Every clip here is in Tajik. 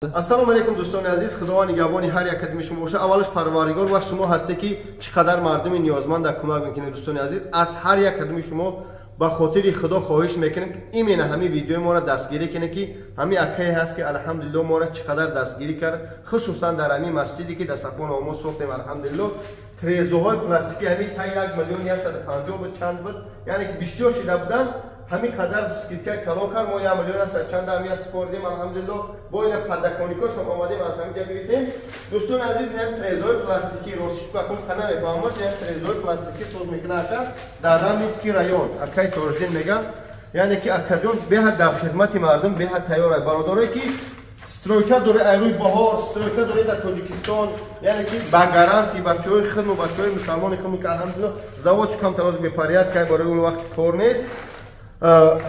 Ассалому алайкум, дӯстони азиз. Худованд нигаҳбони ҳар як кадоми шумо боша. Аввалаш, Парвардигор ва шумо ҳасте, ки чӣ қадар мардуми ниёзманда кӯмак мекунед. Дӯстони азиз, аз ҳар як кадоми шумо ба хотири Худо хоҳиш мекунем, ки именно ҳамин видеои моро дастгирӣ кунед, ки ҳамин акае ҳаст, ки, алҳамдулилло, моро чӣ қадар дастгирӣ кард, хусусан дар ҳамин масҷиде, ки дар Сафон мо сохтем. Алҳамдулилло, трезоҳои пластикӣ ҳамин та 1 миллион 150 буд, чанд буд, яъне ки бисёр шида буданд. Ҳамин қадар скидка калон кард, мо 1 миллион ҳастад чанда ҳамия супоридем. Алҳамдулилло, бо ина подоконникошам омадем, аз ҳамин ҷа гирифтем. Дӯстони азиз, ин трезои пластикӣ, ростиш бакун қа намефаҳмад, ин трезои пластикӣ соз мекунад ака дар Раменский район, акаи Торжин мегам. Яъне ки акаҷон беҳад дар хизмати мардум беҳад тайёр аст. Бародарое, ки стройка доред, айрӯи баҳор стройка доред дар Тоҷикистон, яъне ки ба гарантия бачаҳои хидму бачаҳои мусалмони хидму, ки, алҳамдулилло, заводчи камтар бепорядка, барои он вақт кор нест,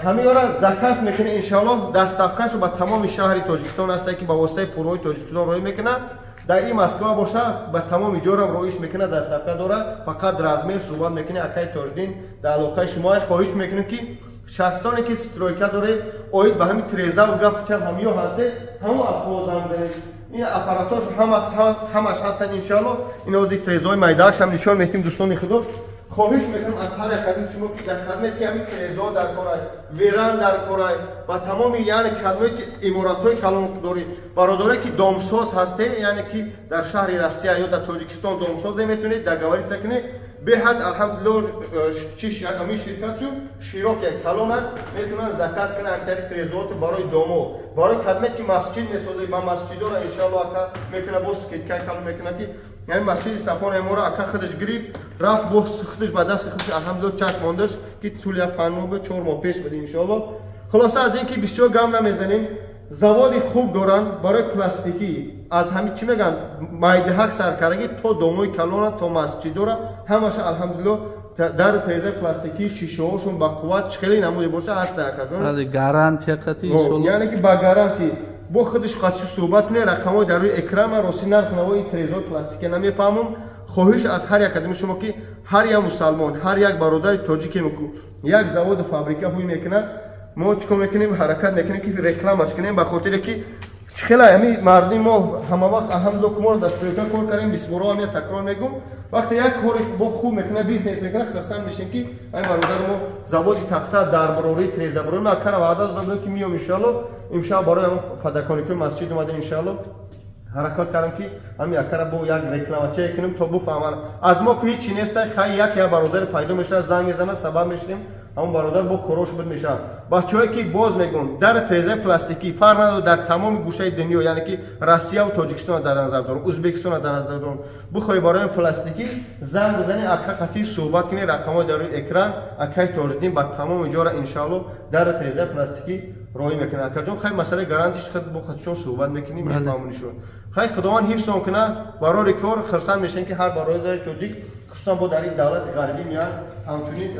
ҳамиёра заказ мекунед. Иншоаллоҳ, доставкашу ба тамоми шаҳри Тоҷикистон ҳасте, ки ба воситаи фурҳои Тоҷикистон роҳӣ мекунад. Дар ин Москва боша, ба тамоми ҷорам роиш мекунад, доставка дорад. Фақат размер суҳбат мекунед, акаи Тоҷдин дар алоқаи шумо. Хоҳиш мекунем, ки шахсоне, ки стройка доред, оид ба ҳамин трезаву гапчап ҳамиё ҳасте, ҳамо апозам занед. Ин аппаратош ҳамаш ҳастанд. Иншоаллоҳ, ин ози трезои майдаашам нишон медиҳем. Дӯстони худо, хоҳиш мекунам аз ҳар як кадоми шумо, ки дар кадмет ки ҳамин трезо дар корай, веран дар корай, ба тамоми, яъне кадмет ки иморатҳои калон дорӣ, бародаре, ки домсоз ҳасте, яъне ки дар шаҳри Россия ё дар Тоҷикистон домсозе, метавонед договориться кунед. Беҳад, алҳамдулилло, чи ҳамин ширкат шу широке калонанд, метавонанд заказ кунанд ҳамин тари трезоот барои домо, барои кадмет ки масҷид месозед, ба масҷидора иншоалло ака мекунад, бо скидкаи калон мекунад, ки ҳамин масҷиди Сафон моро ака худаш гирифт, рафт, бо худаш ба дасти худаш, алҳамдулилло, чашм мондаш, ки тӯли як 5 моҳ буд, 4 моҳ пеш буд, иншоалло. Хулоса, аз ин ки бисёр гам намезанем, заводи хуб доранд барои пластикӣ, аз ҳамин чӣ мегӯянд, майдаҳак саркарагӣ то домои калона, то масҷидора, ҳамаша, алҳамдулилло, дар трезаи пластикӣ, шишаҳошон ба қувват, хеле намуде боша ҳаста, акашон. Гарантия қати, иншоалло. Яъне ки ба гарантия бо худаш қасши суҳбат кунед. Рақамҳои дар рӯи экран. Рости, нарх навои трезои пластикӣ намефаҳмам. Хоҳиш аз ҳар як кадоми шумо, ки ҳар як мусалмон, ҳар як бародари тоҷике як заводу фабрика ҳуй мекунад, мо чӣ кор мекунем? Ҳаракат мекунем, ки рекламаш кунем, ба хотире ки хеле ҳами мардуми мо ҳамавақт, алҳамдулилло, ки моро дар стройка кор кардем, бисборо ҳам я такрор мегӯм, вақте як кори бо хуб мекунад, бизнес мекунад, хурсанд мешем, ки ҳами бародари мо заводи тахта, дарбарорӣ, трезабарорӣ. Ма акара ваъда дода будем, ки миём, иншоалло. Имшаб барои ҳамон подоконникои масҷид омадем. Иншоалло, ҳаракат кардам, ки ҳами акара бо як рекламачае кунем, то буфаҳманд. Аз мо ки ҳичи неста, хай, як я бародаре пайдо мешавад, занг мезанад, сабаб мешавем, ҳамон бародар бо корош буд мешавад. Бачаҳое, ки боз мегӯм, дар трезаи пластикӣ фарқ надорад, дар тамоми гӯшаи дунё, яъне ки Россияву Тоҷикистонро дар назар дорам, Ӯзбекистонро дар назар дорам, бихоҳӣ барои пластикӣ, занг бизанӣ, ака қатӣ суҳбат кунӣ, рақамҳои дар рӯи экран. Акаи Тоҷиддин ба тамоми ҷора, иншоалло, дар трезаи пластикӣ роҳӣ мекунад. Акаҷон, хай, масъалаи гарантиш худ бо хатшон суҳбат мекунӣ, мефаҳмонишон. Хай, Худованд ҳифзон кунад. Барори кор хурсанд мешавем, ки ҳар бародари тоҷик, хусусан бо дар ин давлати ғарибӣ меянд, ҳамчунин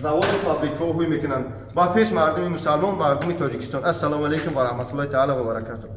заводу фабрикаҳо ҳуй мекунанд. Ба пеш, мардуми мусалмон, мардуми Тоҷикистон! Ассалому алайкум ва раҳматуллоҳи таала ва баракатуҳ.